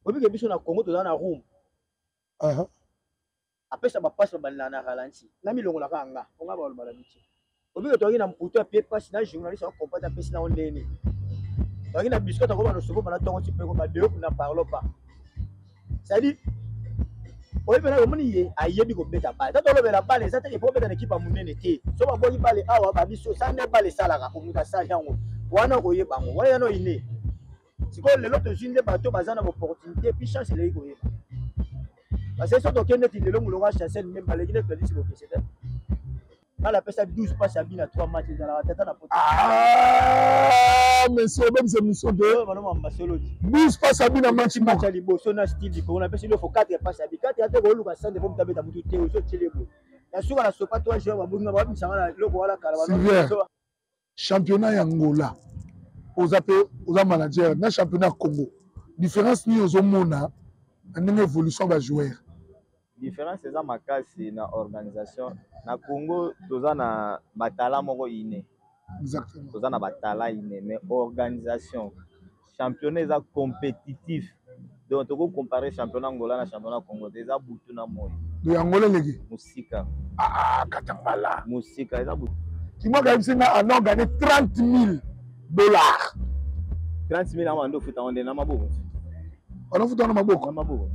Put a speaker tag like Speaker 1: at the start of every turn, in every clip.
Speaker 1: Oyebi ke biso na Congo toza na room. Apesa ba passe babandela na ralenti. Na milongola kaka nga. Po nga baloba na biso. Oyebi ke toyaki na Mputu apie passe na journaliste ako comprendre apesi na ndeni. Toyaki na biscotte akoma na sobo bana tongo ti peko ba deux na parlo pas. C'est-à-dire oyebi na omoni ye ayebi kobeta bale. Tata olobela bale eza te ke po obeta na ekipe ya monene te. So babwaki bale awa ba biso sa nde bale esalaka omutu asali yango. Wana okoyeba yango. Wana eza no ine. Sikoyo lelo tozwi nde bato baza na opportunité puis chance eleki koyeba. Parce que soki tokende neti lelo molongo ya Chancel Mbemba aleki nde Gladys Bokese te. Nga napesa 12 passe ya bina 3 match ezalaka tata na poto.
Speaker 2: Ah, monsieur obebisa émission te.
Speaker 1: Oyo bana masolo ti.
Speaker 2: 12 passe ya bina match
Speaker 1: moko. Match ya liboso na style du Congo napesi lofo 4 passe ya bi 4 ate koluka sande po mutu abeta mutu te ozo tiele boye. Na suka na sopa 3 joueurs babungi nga babimisa nga na eloko wana kala
Speaker 2: bana. Championnat ya Angola oza pe oza manager na championnat ya Congo différence nini ozomona na ndenge évolution ba joueurs?
Speaker 3: Différence eza makasi na organisation na Congo toza na ba talent moko inné.
Speaker 2: Exactement.
Speaker 3: Toza na ba talent inné mais organisation championnat eza compétitif donc toko comparer championnat Angola na championnat Congo te eza butu na moyi.
Speaker 2: Donc Angola eleki?
Speaker 3: Musika.
Speaker 2: Ah Katangala.
Speaker 3: Musika eza butu.
Speaker 2: Kimwaka ayebisi nga ana gagné 30 000 dollars.
Speaker 3: 30 000 awa ndo futa onde na maboko.
Speaker 2: Ana futa na maboko.
Speaker 3: Na maboko.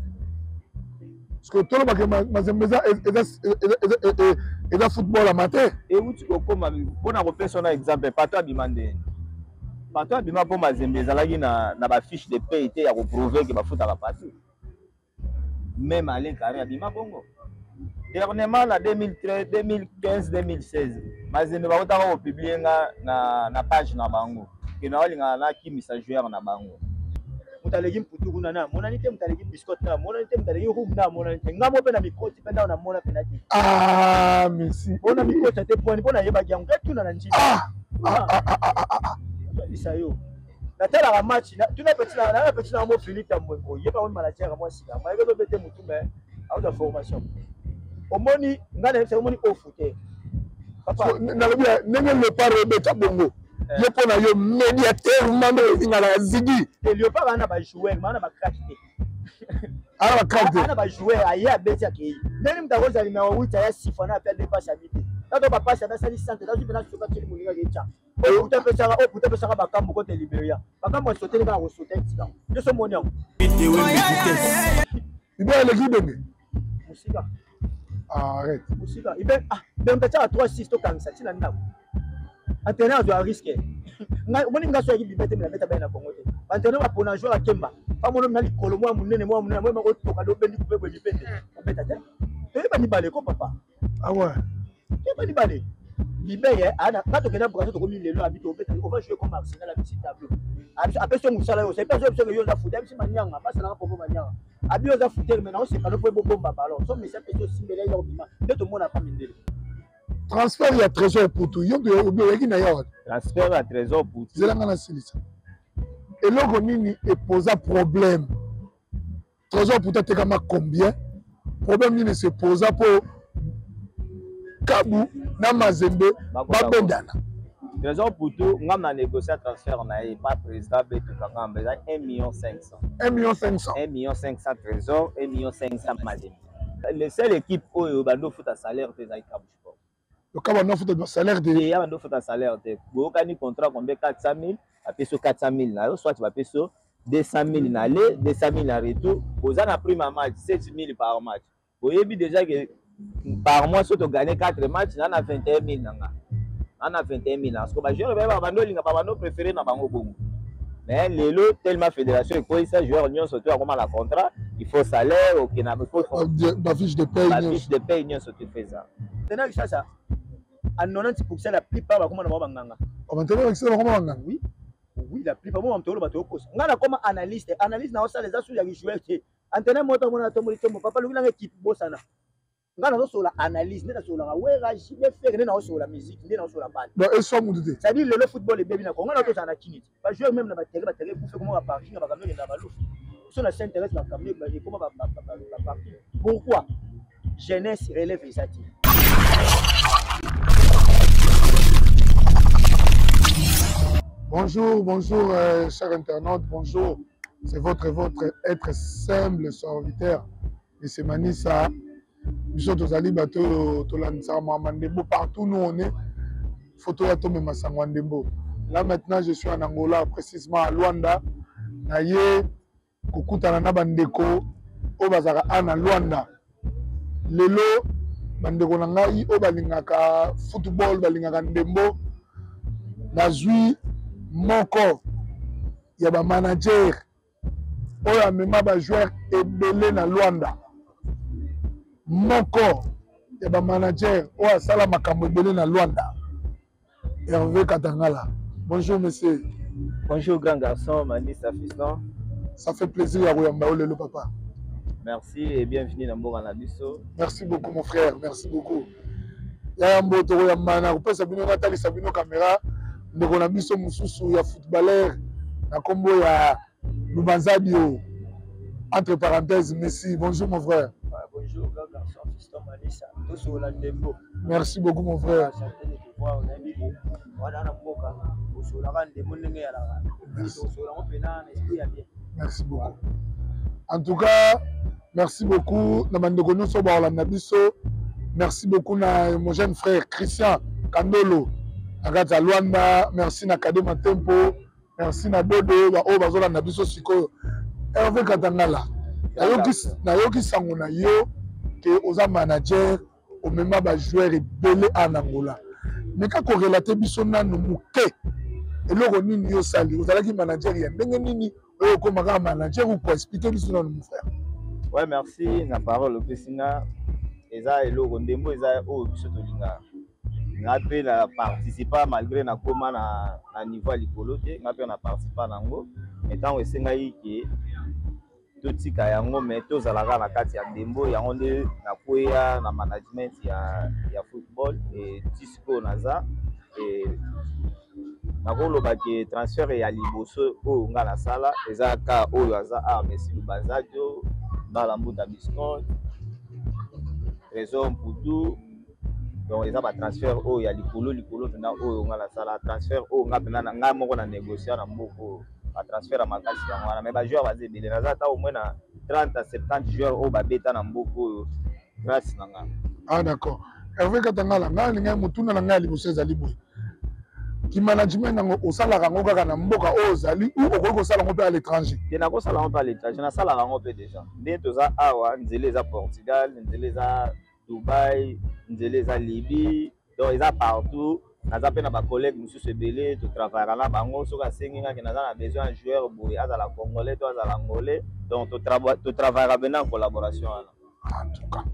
Speaker 2: Parce que tolobaka Mazembe eza eza eza football amateur.
Speaker 3: Euti kokoma mpona kopesa na exemple pato abima ndeni. Pato abima mpo Mazembe ezalaki na na ba fiche de paye te ya koprouver ke bafutaka pato. Même Alain Carré abima bongo. Dernièrement na 2013, 2015, 2016 Mazembe bakotaka kopublie nga na, na page na bango ke naolingaka nakimisa joueur na bango.
Speaker 1: Moto aleki mputu kuna na amonani te, moto aleki biscotte na amonani te, moto aleki roum na amonani te. Nga moko mpe na mikoti mpe ndao namona mpe na te.
Speaker 2: Ah, merci.
Speaker 1: Mpo na mikoti te pwani mpo nayebaki yango etuna na njili.
Speaker 2: Ah, ah, ah, ah, ah, ah, ah.
Speaker 1: Isa yo. Natalaka match, tuna petit na na petit na mo Philippe Tambwengo, ye pa manager mwa sika. Mayeke to bete mutu mais auta formation. Omoni nga na yebisa omoni ofu te.
Speaker 2: Papa, nalobi ndenge Leopard ebeta bongo. Ye mpo na yo médiateur mando elingaka zigi.
Speaker 1: Te Leopard ana ba joueur, mana ba crack te.
Speaker 2: Ana ba crack te.
Speaker 1: Ana ba joueur aye abeti akei. Ndenge moto akozala numéro 8 aya sifa na apia deux passes ya bite. Tato ba passe abasali centre, tazo pena soka tili moninga ke tcha. Oyo puta pesaka, oyo puta pesaka bakambo kote Liberia. Bakambo asoteli kaka kosota etika. Yo so moni yango.
Speaker 2: Ibe aleki ibenge.
Speaker 1: Musika.
Speaker 2: Arrête.
Speaker 1: Musika. Ibe ah, ben pesa 3 6 tokangisa tina ndako. Entraîneur azwa risque. Ngai omoni ngai soki bibete mina beta bana na Congo te. Entraîneur bapona joueur akemba. Pamono mina likolo mwa munene mwa munene mwa otoka do bendi coupe boye bipende. Obeta te. Toyeba mibale ko papa.
Speaker 2: Ah ouais.
Speaker 1: Toyeba mibale. Libeye ana nga tokenda Brazil tokomi lelo abi tobeta on va jouer comme Arsenal abisi tableau. Apesi yo mosala yo, c'est pas biso yo oza foutu, abisi manyanga, basalaka popo manyanga. Abi oza foutu mais na oseka no po ebobomba ballon. So Messi apesi yo simbela ya kobima. Nde tomona pa mindele.
Speaker 2: Transfert ya Trésor Putu, yo nde oyaki na yawa.
Speaker 3: Transfert ya Trésor Putu.
Speaker 2: Zela nga na silisa. Eloko nini eposa problème? Trésor Putu atekama combien? Problème nini se posa po Kabu na Mazembe babendana?
Speaker 3: Trésor Putu nga na négocier transfert na ye pas président Beto Kangamba eza 1 million 500.
Speaker 2: 1 million 500.
Speaker 3: 1 million 500 Trésor, 1 million 500 Mazembe. Le seule équipe oyo bando futa salaire te ezali Kabu Sport.
Speaker 2: Donc Kabu bando futa salaire te.
Speaker 3: Ya bando futa salaire te. Boyokani contrat combien 400 000, bapesi yo 400 000 na yo, soit bapesi yo 200 000 na aller, 200 000 na retour. Boza na prime à match 7 000 par match. Boyebi déjà que par mois soki toganye 4 match na na 21 000 na nga. Na na 21 000 parce que ba joueurs ba bando linga ba bando préférer na bango bongo. Mais lelo tellement fédération ekoyisa joueur nyonso to akoma na contrat, il faut salaire, ok na il faut
Speaker 2: ba fiche de paye
Speaker 3: ba fiche de paye nyonso tu fais ça.
Speaker 1: Tena Kinshasa à 90% la plupart bakoma na bango banganga.
Speaker 2: Ba Kinshasa bakoma banganga.
Speaker 1: Oui. Oui, la plupart bon mtolo bato okosa. Nga na koma analyste, analyse na osala eza sous ya joueur te. Entraîneur moto mona tomboli tombo papa luki nanga équipe bosana. Nga nazosola analyse nde nasololaka Wera JB Ferre nde nazosola musique nde nazosola balle.
Speaker 2: Donc eswa mutu te.
Speaker 1: C'est-à-dire lelo football ebebi na Congo na tozala na kini te. Ba joueurs même na ba terrain ba terrain ekufi ekoma ba parking ba camion ekenda ba lufu. Biso na Sainte Thérèse ba camion ekoma ba parking. Pourquoi? Jeunesse relève eza te.
Speaker 2: Bonjour, bonjour, euh, chers internautes, bonjour. C'est votre être simple serviteur monsieur Manissa. Biso tozali bato oyo tolandisaka makambo ya ndembo partout nous on est, faut toya tomema sango ya ndembo. Là maintenant je suis en Angola, précisément à Luanda. Na ye kokutana na bandeko oyo bazalaka a na Luanda. Lelo bandeko na ngai oyo balingaka football, balingaka ndembo, nazwi moko ya ba manager oyo amema ba joueur ebele na Luanda, moko ya ba manager oyo asala makambo ebele na Luanda, Hervé Katangala. Bonjour monsieur.
Speaker 3: Bonjour grand garçon Manissa Fiston.
Speaker 2: Ça fait plaisir ya koyamba yo lelo papa.
Speaker 3: Merci et bienvenue na mboka na biso.
Speaker 2: Merci beaucoup mon frère, merci beaucoup. Ya yambo tokoyamba na kopesa bino, natalisa bino kamera ndeko na biso mosusu ya footballeur na kombo ya Lubanzadio, entre parenthèses Messi. Bonjour mon frère.
Speaker 1: Ouais, bonjour grand garçon Fiston Manissa. Tosola ndembo.
Speaker 2: Merci beaucoup mon frère. Merci beaucoup. En tout cas, merci beaucoup na bandeko nyonso baolanda biso. Merci beaucoup na mon jeune frère Christian Kandolo na kati ya Luanda. Merci na Kadema Tempo. Merci na Bodo baoyo bazolanda biso sikoyo. Hervé Katangala, nayoki sango na yo ke oza manager, omema ba joueur ebele a na Angola. Meka korelate biso nanu moke, eloko nini yo osali? Ozalaki manager ya ndenge nini oyo okoma kaka manager ou quoi? Explique biso nanu mon frère.
Speaker 3: Ouais, merci na parole opesi nga. Eza eloko ndembo eza oyo biso tolingaka. Nga mpe na participa malgré nakoma na niveau ya likolo te, nga mpe na participa nango. Mais ntango esengaki ke totika yango, mais tozalaka na kati ya ndembo yango nde nakweya na management ya football. Et ti sikoyo naza nakoloba ke transfert ya liboso oyo nga nasala eza ka oyo aza a Messi Lubanzadio, Mbala Mbuta Biscot, Trésor Mputu. Donc eza ba transfert oyo ya likolo likolo mpenza oyo nga nasala, transfert oyo nga mpenza na ngai moko na négocia na mboka oyo, ba transfert ya makasi yango wana. Mais ba joueur baza ebele, naza ata au moins na 30 à 70 joueurs oyo babeta na mboka oyo grâce na nga.
Speaker 2: Ah d'accord. Hervé Katangala, ngai alingai motuna na ngai ya liboso ezali boye: ki management yango osalaka yango kaka na mboka oyo ozali ou okoki kosala yango mpe à l'étranger?
Speaker 3: Te, nakosala yango mpe à l'étranger, nasalaka yango mpe déjà. Nde toza awa, nzela eza Portugal, nzela eza Dubai, nzela eza Libye, donc eza partout. Naza mpe na bacollègue mosusu ebele totravaillaka na bango. Soki asengi ngaki naza na besoin ya joueur boye, azala congolais to azala angolais, donc totravaillaka mpenza en collaboration wana.
Speaker 2: En tout cas,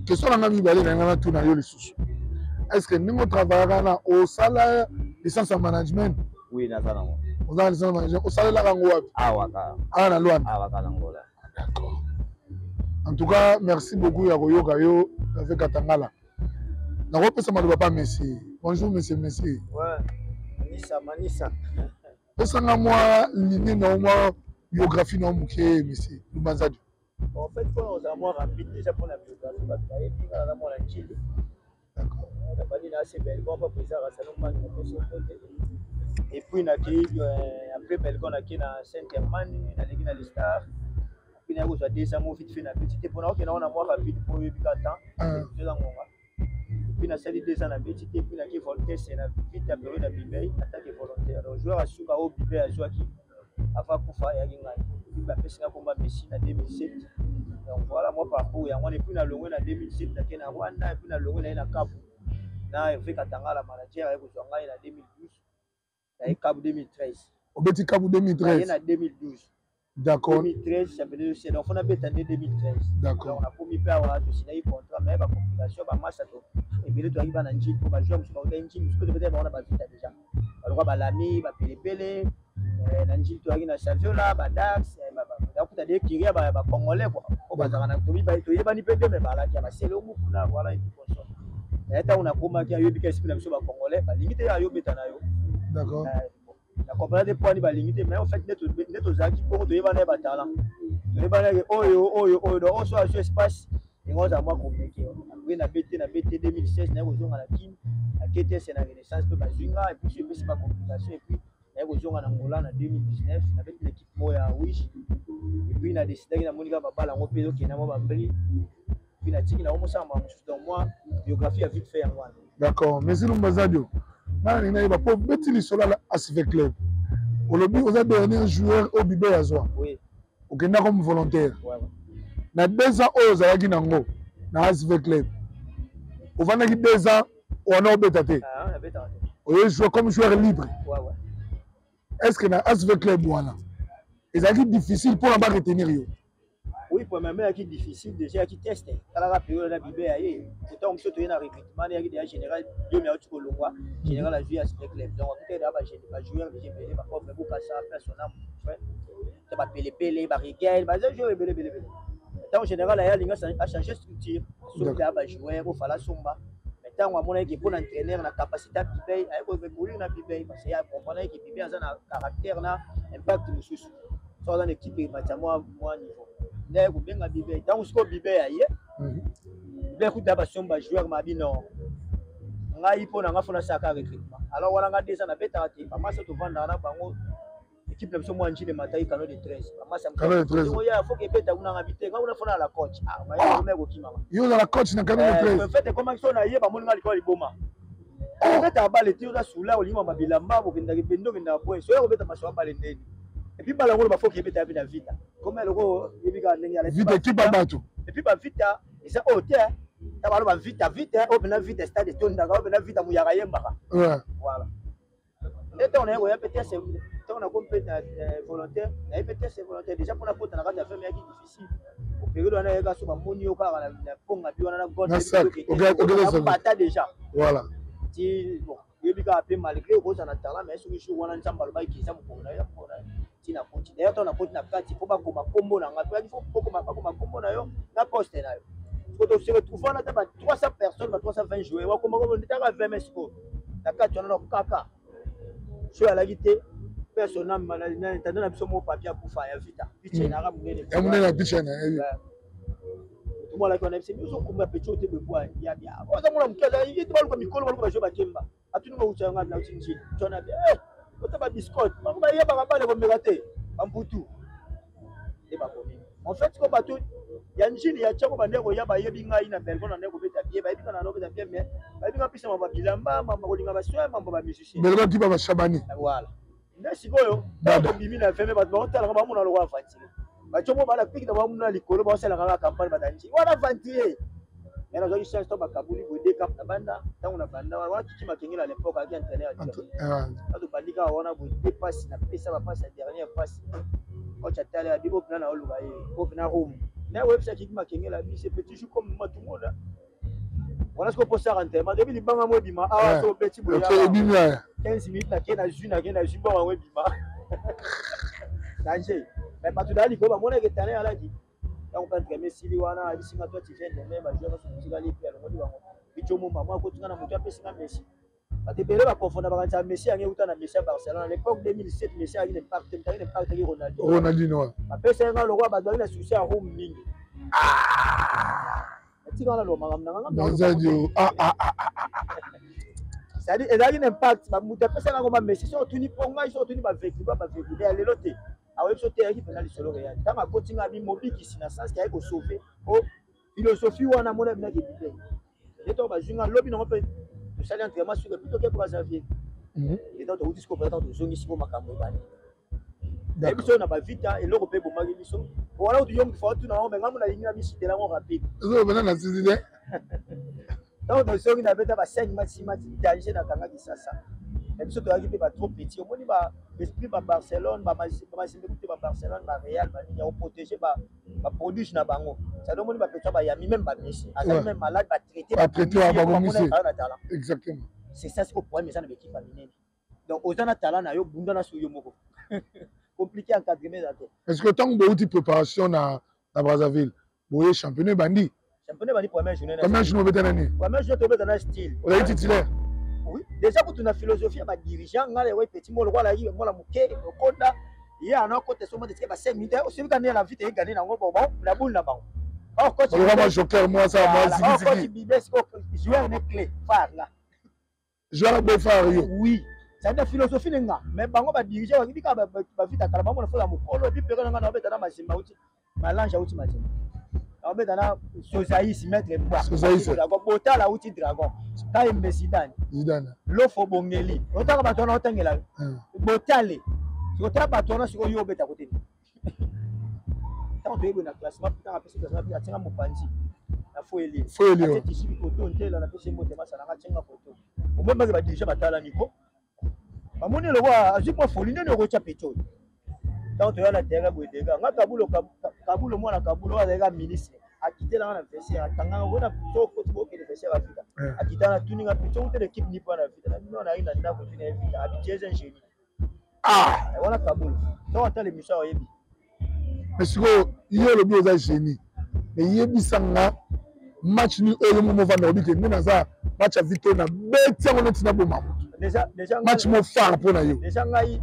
Speaker 2: question na nga mibale na nga natuna yo lisusu: est ce que ndenge otravaillaka na osala licence ya management?
Speaker 3: Oui, naza nango.
Speaker 2: Oza na licence ya management, osalelaka yango wapi?
Speaker 3: Awa kaka.
Speaker 2: Awa na Luanda?
Speaker 3: Awa kaka na Angola.
Speaker 2: D'accord. En tout cas, merci beaucoup ya koyoka yo Hervé Katangala. Nakopesa maloba pa Messi. Bonjour monsieur Messi.
Speaker 1: Ouais, Manissa, Manissa.
Speaker 2: Pesanga mwa ligne na mwa biographie na moke Messi Lubanzadio.
Speaker 1: En fait, mpona kozala mwa rapide déjà, mpona biographie, bato bayebi nga naza mwana Njili.
Speaker 2: D'accord.
Speaker 1: Nabandi na AC Belgon mpo président Rasano Mbangi napesi mbote. Et puis nakei après Belgon, nakei na Saint Herman, naleki na Lestar, puis naye kozwa 2 ans mo vite fait na beti te mpona okende ngo na mwa rapide mpo oyebi ka temps toza ngonga. Et puis nasali 2 ans na beti te, puis nakei Voltes na vite ya période ya Bibey en tant que volontaire. Donc joueur asuka oyo Bibey azwaki avant kufa ayaki ngai, puis bapesi nga komba Messi na 2007. Donc voilà moi parcours yango wana. Et puis nalongwe na 2007, nakei na Rwanda, et puis nalongwe naye na Kabu na Hervé Katangala manager aye kozwa ngai na 2012, naye Kabu 2013.
Speaker 2: Obeti Kabu
Speaker 1: naye
Speaker 2: 2013?
Speaker 1: Na 2012.
Speaker 2: D'accord.
Speaker 1: 2013 championnat du, donc fona beta nde 2013.
Speaker 2: D'accord.
Speaker 1: Donc nakomi mpe awa, tosinaki contrat, mais bacomplication bamasa to ebele, toyaki bana Njili mpo bajoueur mosusu bauta Njili, mosusu mpe tobetaki bango na bavita déjà, balokwa balami bapelepele na Njili, toyaki na Saviola badax nakuta de kiri ya bacongolais quoi, po bazalaka na toyebani mpe te, me balaki ya baselongu kuna, voilà et tout consort. Naye ntango nakomaki, ayobi ka esprit na biso bacongolais balingi te ayobeta na yo.
Speaker 2: D'accord.
Speaker 1: Na comprendre te poani balingi te, mais en fait nde tozalaki bongo, toyebana ye batalent, toyebana ye oyo oyo oyo, donc oyo so azwi espace yango ozala mwa compliqué. Après na bete 2016, naye kozonga na Kine, na KTS na Renaissance mpe bazwi nga, et puis so epesi bacomplication, et puis naye Naye kozonga na Angola na 2019, nabeti na équipe moko ya Wish. Et puis na décidaki, namoni kaka babala yango mpe ezokenda mwa bambri, puis natiki nango mosala makambo mosusu. Donc moi, biographie ya vite fait yango wana.
Speaker 2: D'accord. Merci Lumba Zadio. Nana ninga yeba po beti lisolo la ASV Club. Olobi oza dernier joueur au Bibé azwa.
Speaker 1: Oui.
Speaker 2: Okenda comme volontaire.
Speaker 1: Ouais.
Speaker 2: Na 2 ans oyo ozalaki nango na ASV Club. Ovandaki 2 ans wana obeta te.
Speaker 1: Ah, nabetaka te.
Speaker 2: Oye jouer comme joueur libre.
Speaker 1: Ouais.
Speaker 2: Est-ce que na ASV Club wana ezalaki difficile mpona ba retenir yo?
Speaker 1: Oui, premièrement eyaki difficile, déjà eyaki test. Talaka période na Bibe ya ye, ntango mosusu toye na recrutement, eyaki déjà général Diomi auti kolongwa, général azwi ya Sport Club. Donc akutaki déjà bajoueur déjà ebele, bapauvre Bukasa, persona te, bapelepele, barigel, baza joueur ebele ebele ebele. Ntango général aye, alingi achange structure, soki ya bajoueur ofala somba. Mais ntango amonaki mpo na entraîneur na capacité ya Bibey, aye korecourir na Bibey parce que ye acomprendre ke Bibey aza na caractère na impact mosusu. So aza na équipe ematia mwa niveau, nde aye kobenga Bibey. Ntango sikoyo Bibey aye, Bibey kuta basomba joueur mabi. Non, ngai mpo na nga fo nasalaka recrutement. Alors wana nga deza nabetaka te. Bamasa tovandaka na bango, équipe na biso mwa Njile mataki Kano de 13. Bamasa
Speaker 2: Kano de 13.
Speaker 1: Ya faut kebeta kuna, nga bite nga kuna fo na la coach. Ah, baye kokimama.
Speaker 2: Yo ozala coach na Kano de 13?
Speaker 1: En fait, ekomaki so na ye, bamoni nga likolo liboma. Obetaka bale te, oza sula, olingi bilamba, okendaka pende, okendaka point, soki okobeta masolo ya bale ndeni. Et puis bala yango bafo kebeta mpe na Vita comme eloko yebi kaka ndenge.
Speaker 2: Vita équipe ya bato.
Speaker 1: Et puis bavita eza oyo te, ta balo bavita vita oyo mpena Vita stade etondaka, oyo mpena Vita muyaka yembaka. Voilà, nde ntango naye koya mpe tese, ntango nakomi mpe volontaire, naye mpe tese volontaire déjà mpona kota na kati ya femme, eyaki difficile. Opériode wana eyaka so bamoni yo kaka na ponga bi wana na
Speaker 2: godbata
Speaker 1: déjà.
Speaker 2: Voilà.
Speaker 1: Ti bon, oyebi kaka mpe malgré okozala na talent, mais soki jour wana Nzambe alobaki eza mokolo na yo, ya mokolo na yo. Ntina koti d'ailleurs, ntango nakoti na kati mpo bakoma nkombo na ngai, mpo faut bakoma nkombo na yo na poste na yo. Siko tose retrouve wana ta ba 300 personnes, ba 320 joueurs, bakoma kombo ndetaka 20. Mais sikoyo na kati wana kaka so alaki te personne tanda na biso moko, papier akufa ya Vita piche naka monene.
Speaker 2: Ya monene ya piche na.
Speaker 1: Motu moko alaki wana biso biso komba pecho te bebwa ya bia oza mona moke azali ye te, baluka mikolo, baluka bajo bakemba atuni bauta yanga na uti Njili tona bi ota ba biscotte bango bayebaka bale komeka te, bamputu nde bakomi. En fait, ko bato ya Njili ya Tiango bande koya, bayebi ngai na Belgo na nde kobeta bien, bayebi nga na kobeta bien, mais bayebi nga mpisa mamba bilamba, mamba kolinga basoin, mamba bamusicien.
Speaker 2: Belgo kiba bashabani.
Speaker 1: Voilà, nde sikoyo tobimi na feme, bato baotalaka, bamona lokola aventurier. Bato mo bala piki na bamona likolo, baosalaka kaka campagne batangi wana aventurier. Mais nazwaki chance to bakabuli boye deux camp na banda. Ntango na banda wana, Kiki Makengela à l'époque azalaki entraîneur ya tobandi kaka wana boye deux passes, napesa bapasse ya dernière passe, coach atali abi oyo mpena naoluka ye, oyo mpena room nde oyebisa Kiki Makengela abi c'est petit jour comme matumona wana. Sikoyo posaka entraînement, toyebi libanga mo ebima awa, so obeti boye 15 minutes, nake nazwi, nake nazwi bongo yango ebima danger. Mais bato daa likolo bamonaki etane alaki. Ntango mpe entraînement esili wana, abisinga toi tu viens demain, bajoueur nyonso motikali mpe alongoli bango bijo momba mwa akotinga na moto apesinga Messi. Bato ebele bakonfonda, bakanisa Messi yango euta na Messi ya Barcelone. À l'époque 2007, Messi ayaki na impact te, ayaki na impact aki Ronaldo.
Speaker 2: Ronaldinho.
Speaker 1: Bapesa ye nga lokwa bato bazalaki na succès ya Rome mingi. Atika wana loba makambo na nga.
Speaker 2: Nazadio, ah ah ah.
Speaker 1: C'est-à-dire ezalaki na impact, moto apesaka ngoma Messi. So otuni mpo ngai, so otuni bavécu bavécu ya lelo te, aoyebi so te, ayaki mpena lisolo réel. Ntango akoti nga abi mobikisi na sens ke ayaki kosauve o philosophie wana, amoni abinaki bible nde ntango bazwi nga lobi nango mpe tosali entraînement suka, epuis toke Brazzaville. Ntango towuti sikoyo mpenza, ntango tozongi sikoyo, makambo ebandi. Nayebi biso na bavita eloko mpe ebomaki biso wana kutu. Yo motu tuna yango, me ngambo nalingi na misitela yango rapide.
Speaker 2: Ezolobana na sisi te.
Speaker 1: Ntango tozongi, nabeta ba 5 match, 6 match, danger, nakangaki sasa. Na biso toyaki mpe ba trop petit. Omoni ba esprit ba Barcelone, bamazembe kutu, ba Barcelone, ba Real, banini ya koprotege baproduge na bango. Sadi omoni bapeto bayami, même bamessi azali même malade, batraité.
Speaker 2: Batraité.
Speaker 1: Na talent.
Speaker 2: Exactement.
Speaker 1: C'est ça siko problème eza na baéquipe ya minene. Donc oza na talent na yo, bunda na so yo moko, compliqué encadrement eza te.
Speaker 2: Parce que ntango bouti préparation na Brazzaville boye, championnat ebandi.
Speaker 1: Championnat ebandi, première journée.
Speaker 2: Première journée obeta nani?
Speaker 1: Première journée tobeta na Style.
Speaker 2: Ozali titulaire?
Speaker 1: Oui, déjà kutu na philosophie ya badirigeant, ngai lewe petit moko lokola alaki mwana moke okonda ye ana okota so moto etika ba 5 minutes, osebika nde na vite egane nango bon na boule na bango.
Speaker 2: Or coach mwa joker mwa sa mwa
Speaker 1: zigizigi. Coach bibe siko joueur ne clé phare nga.
Speaker 2: Joueur boy phare yo?
Speaker 1: Oui. C'est-à-dire philosophie ne nga, mais bango ba diriger ba bika ba vita kala bango na fola mokolo et puis période nga na beta na mazimba uti malange auti mazimba. Na beta na Sozaïs maître Mbwa.
Speaker 2: Sozaïs.
Speaker 1: Dragon Botala auti Dragon. Kayembe Zidane.
Speaker 2: Zidane.
Speaker 1: Lofo Bongeli. Otaka bato wana otangela. Botale. Sikoyo bato wana sikoyo yo obeta kote. Ntango toyebi na classement, ntango apesi classement, atinga mopanzi na foeli.
Speaker 2: Foeli.
Speaker 1: Atie tisibi koto ntela na pesi mbote masala nga atinga koto. Omoni bake badirige batalani ko. Bamoni eloko azwi mwa foli ndeni okotya petrole. Ntango toya na terrain boye dega nga Kabulo, Kabulo mwana Kabulo oyo azalaki ministre akitela nga na vestiaire, akanganga mpona soko koti bokende vestiaire Afrika, akitela na tuni nga petrole utele équipe ni mpo na vita na bino na ye na ndako epi na ye vita abi tu es un génie.
Speaker 2: Ah,
Speaker 1: wana Kabulo ntango atala émission oyebi.
Speaker 2: Mais sikoyo yo olobi oza génie, mais yebisa nga match ni oyo mo movanda obi ke nde naza match ya vito na beti yango neti naboma moto. Match mo phare mpo na yo.
Speaker 1: Déjà ngai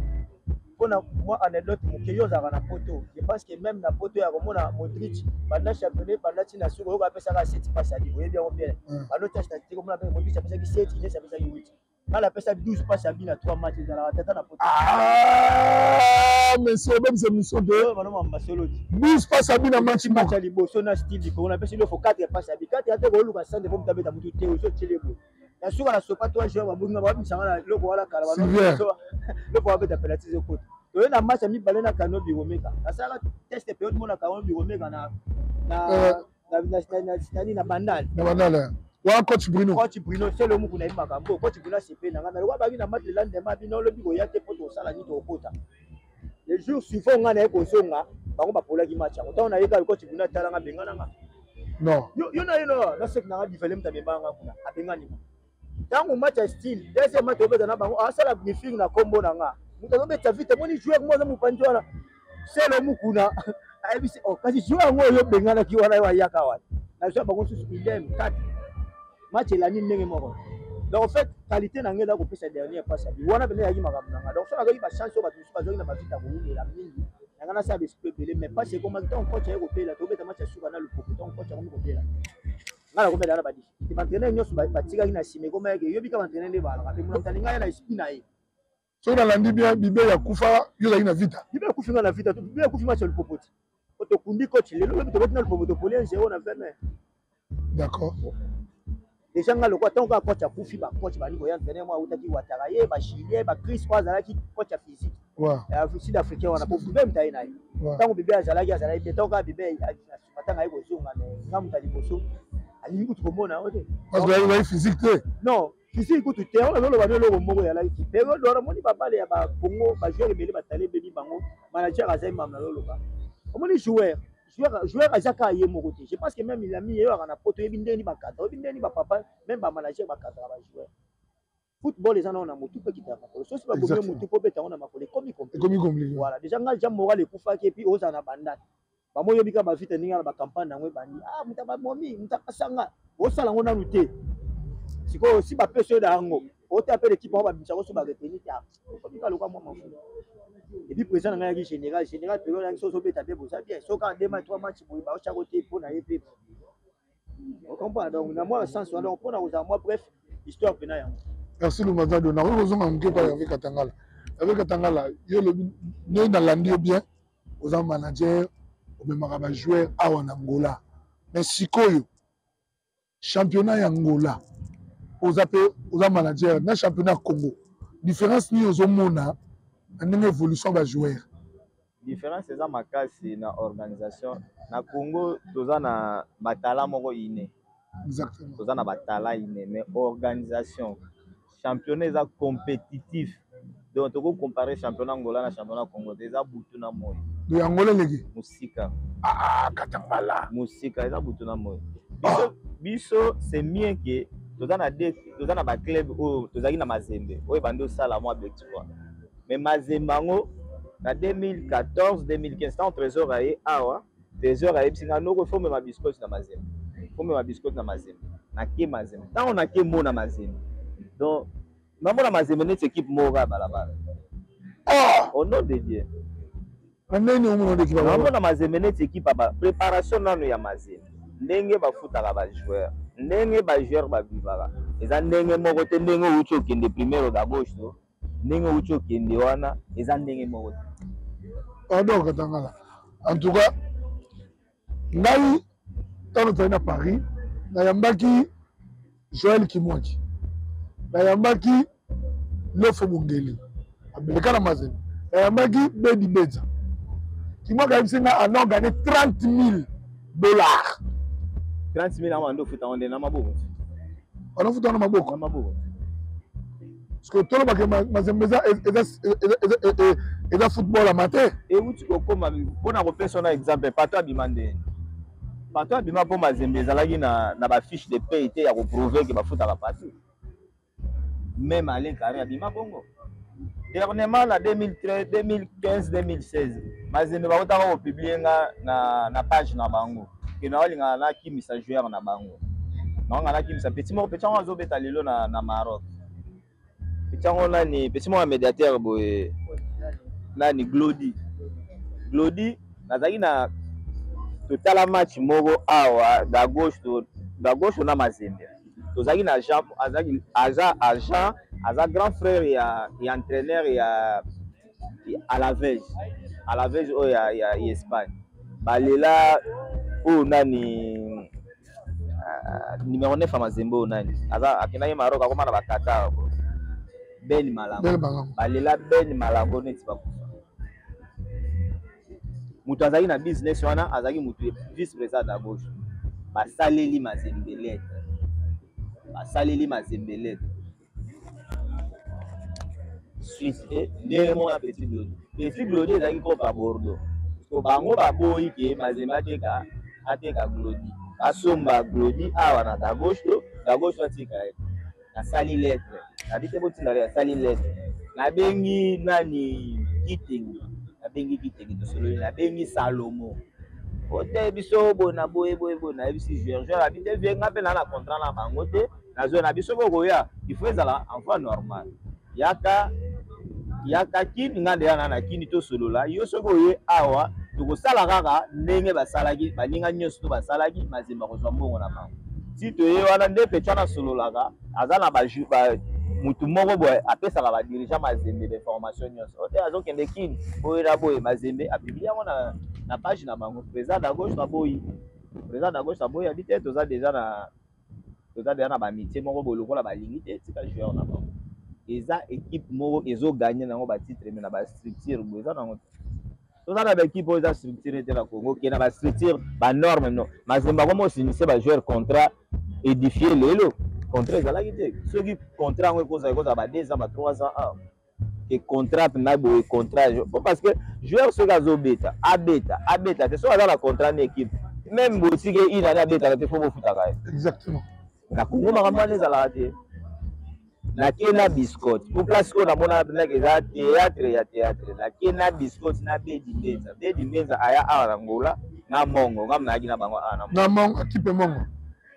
Speaker 1: mpona mwa anecdote moke, yo ozalaka na poto, je pense que même na poto ya komona Modric banda championnat banda ntina suka oyoka apesaka 7 passe abi, oyebi yango bien. Bando tâche na komona mpe Modric apesaki 7, Ines apesaki 8, ngai napesa 12 passe abi na 3 match, ezalaka tata na poto.
Speaker 2: Ah, monsieur, obebisa émission te.
Speaker 1: Bano masoloti.
Speaker 2: 12 passe abi na match
Speaker 1: moko. Match ya liboso na style du Congo napesi lofo 4 passe abi 4 ate koluka sande po moto abeta motu te ozotiele boye na suka na sopa 3 joueurs babunga babimisanga na loko wana kala loko babeta penalty ezokota. Toye na match ya mibale na Kano Biromeka, nasalaka test période mona Kano Biromeka na nani na Bandal.
Speaker 2: Na Bandal wana coach Bruno.
Speaker 1: Coach Bruno selo muku na ye makambo, coach Bruno asepe na ngai mais lokwa baki na match le lendemain bino olobi koya te mpo tosala nini tokokota. Le jour suivant ngai naye kozonga, bango bapolaki match yango. Ntango nayeka, coach Bruno atalanga, abengananga.
Speaker 2: Non.
Speaker 1: Yo na ye no naseki nanga divele moto amemanga kuna abengani nga. Ntango match ya style deuxième match obeta na bango, asala briefing na kombo na nga, moto azobeta vite amoni joueur mo aza mopanzi wana selo mukuna ayebisi oh, kasi joueur yango oyo obenganaki wana yo ayaka wana nazwa bango susu idem 4 match elandi ndenge moko. Donc en fait qualité na ngai eza kopesa dernière passe ya wana pene eyaki makambo na ngai. Donc so nazwaki bachance oyo bato mosusu bazwaki na bavita kowumela mingi na ngai, nasala baesprit ebele, mais passe ekomaki ntango coach aye kobela, tobeta match ya suka na Lupopo. Ntango coach akomi kobela, ngai nakomela na badifficulté, baentraîneur nyonso batikaki na nsima ekomaki eyobi ka baentraîneur nde balaka mpe moto alingai na esprit na ye.
Speaker 2: Soki nalandi bien, Bibe akufa, yo ozalaki na Vita.
Speaker 1: Bibe akufi nga na Vita, Bibe akufi match ya Lupopo ti po tokundi coach lelo lobi tobeti na Lupopo, topoli 1-0 na 20 mai.
Speaker 2: D'accord.
Speaker 1: Déjà nga lokwa ntango kaka coach akufi, bacoach bandi koya, entraîneur mo awutaki Watara ye bachilien bachris oyo azalaki coach ya physique sud africain wana po Bibe moto aye na ye. Ntango Bibe azalaki bien, ntango kaka Bibe matanga aye kozonga, mais nga moto ya liboso alingi kutu komona yango te.
Speaker 2: Parce que azalaki physique te.
Speaker 1: Non, physique kutu te. Wana azoloba no eloko moko ezalaki période wana, omoni babale ya bacongo, bajoueur ebele batala ebebi bango, manager azali mamu. Nazoloba omoni joueur aza kaka ye moko te. Je pense que même ilami ye oyaka na poto, oyebi ndenge nini bakata, oyebi ndenge nini bapapa, même bamanager bakataka bajoueur. Football eza nao na motu mpe kitaka makolo, sosi babomi motu mpo obeta yango na makolo ekomi
Speaker 2: compliqué.
Speaker 1: Voilà, déjà ngai déjà moral ekufaki et puis ozala na bandate bamoyebi kaka bavite ndenge na bacampagne yango ebandi, ah moto abamomi moto akasanga osala yango nanu te. Sikoyo si bapesi oyo na yango ota mpe l'équipe yango babimisako so bareteni te, okomi kaka lokwa mwa mafu. Et puis président na ngai yaki général période yangi so ozobeta mpe boza bien, so kaka deux match trois match boye baotiako te mpo na ye mpe ocomprendre. Donc na mwa sens wana, donc mpona kozala mwa bref histoire mpena yango.
Speaker 2: Merci Lumazado. Nakoki kozonga moke epai Hervé Katangala. Hervé Katangala, yo olobi ndenge nalandi yo bien, oza manager, omemaka bajoueur awa na Angola, mais sikoyo championnat ya Angola, oza mpe oza manager na championnat ya Congo, différence nini ozomona na ndenge évolution bajoueur?
Speaker 3: Différence eza makasi na organisation. Na Congo toza na batala moko ine.
Speaker 2: Exactement.
Speaker 3: Toza na batala ine, mais organisation championnat eza compétitif, donc tokocompare championnat Angola na championnat Congo te, eza butu na moi.
Speaker 2: Do Angola eleki
Speaker 3: mosika.
Speaker 2: Ah, Katangala.
Speaker 3: Mosika, eza butu na moi. Biso, biso c'est mieux que toza na deux, toza na baclub oyo tozalaki na Mazembe oyo ebandi osala mwa objectif wana, mais Mazembe yango na 2014 2015 ntango Trésor aye awa, Trésor ayebisi nga noko fo mema biscotte na Mazembe, fo mema biscotte na Mazembe. Nake Mazembe, ntango nake mona Mazembe, donc namona Mazembe neti équipe moko ya balabala.
Speaker 2: Ah!
Speaker 3: Au nom de Dieu.
Speaker 2: Na ndenge omona équipe?
Speaker 3: Namona Mazembe neti équipe ya ba préparation nano ya Mazembe, ndenge bafutaka bajoueur, ndenge bajoueur bavivaka, eza ndenge moko te ndenge outi okende Primeiro d'Agosto. Ndenge outi okende wana eza ndenge moko te.
Speaker 2: Pardon Katangala. En tout cas, ngai ntango tozali na Paris, nayambaki Joël Kimwaki, nayambaki Lofo Bongeli, abeleka na Mazembe, nayambaki Bedi Bedza. Kimwaki ayebisi ngai ana gagné 30 000 dollars.
Speaker 3: 30 000 yango ando ofuta yango nde na maboko.
Speaker 2: Wana futa na maboko.
Speaker 3: Na maboko.
Speaker 2: Parce que tolobaka Mazembe eza football amateur.
Speaker 3: Euti kokoma mpona kopesa na exemple, Pato abima ndeni. Pato abima mpo Mazembe ezalaki na bafiche de paye te ya koprouve ke bafutaka Pato. Même Alain Carré abima bongo. Dernièrement na 2013, 2015, 2016, Mazembe bakotaka kopublie nga na page na bango ke naolingaka nakimisa joueur na bango. Naonga nakimisa petit moko, petit yango azobeta lelo na Maroc. Petit yango nani, petit moko ya médiateur boye nani, Glody. Glody nazalaki na totala match moko awa d'Agosto na Mazembe. Tozalaki na agent, azalaki aza agent, aza grand frère ya entraîneur ya Alaves. Alaves oyo ya Espagne. Balela oyo nani, numéro 9 ya Mazembe oyo nani, aza akendaki Maroc, akoma na ba Qatar. Ben Malango.
Speaker 2: Ben Malango.
Speaker 3: Balela Ben Malango neti bakufa. Moto azalaki na business wana, azalaki moto vice président à gauche. Basaleli Mazembe lettre. Basaleli Mazembe lettre. Suisse ndenge moko na Petit Glody. Petit Glody ezalaki kopa Bordeaux. So bango baboyi ke Mazembe ateka Glody. Asomba Glody awa na Dagosto, Dagosto atika ye. Nasali lettre. Nabi te botinda ye, nasali lettre. Nabengi nani Kitengi. Nabengi Kitengi tosololi, nabengi Salomo. Ote biso boye na boye boye boye, nayebisi joueur, joueur abi te vie nga mpe na na contrat na bango te. Nazo na biso bokoya, il faut ezala en voie normale. Yaka, yaka kini nga ndeya na kini tosolola, yo soki oye awa tokosala kaka ndenge basalaki, baninga nyonso to basalaki, Mazembe akozwa mbongo na bango. Si toye wana nde pe twana sololaka, aza na ba ju-, ba, mutu moko boye apesaka ba dirigeant Mazembe ba information nyonso. Ote azokende kini, boye na boye Mazembe apublie yango na page na bango. Président d'Agosto aboyi. Président d'Agosto aboyi, abi te, toza déjà na, toza déjà na ba amitié moko boye lokola balingi te, tika joueur na bango. Eza équipe moko ezo gagner nango ba titre mais na ba structure boye eza nango te. Toza na ba équipe oyo eza structure te na Congo, ke na ba structure, ba norme non. Mazembe akoma osinise ba joueur contrat édifié lelo, contrat ezalaki te. Soki contrat yango ekozala ba 2 ans, ba 3 ans, ah. Ke contrat na boye contrat, bon, parce que joueur soki azobeta, abeta, abeta te, soki aza na contrat na équipe, même botike une année abetaka te, faut bofutaka ye.
Speaker 2: Exactement.
Speaker 3: Na Congo makambo wana ezalaka te. Nake na biscotte. Pour place oyo namona mpenza eza théâtre ya théâtre. Nake na biscotte na Bedi Mbenza. Bedi Mbenza aya awa na Angola, na Mongo, ngam nayaki na bango awa na Mongo.
Speaker 2: Na Mongo, équipe Mongo.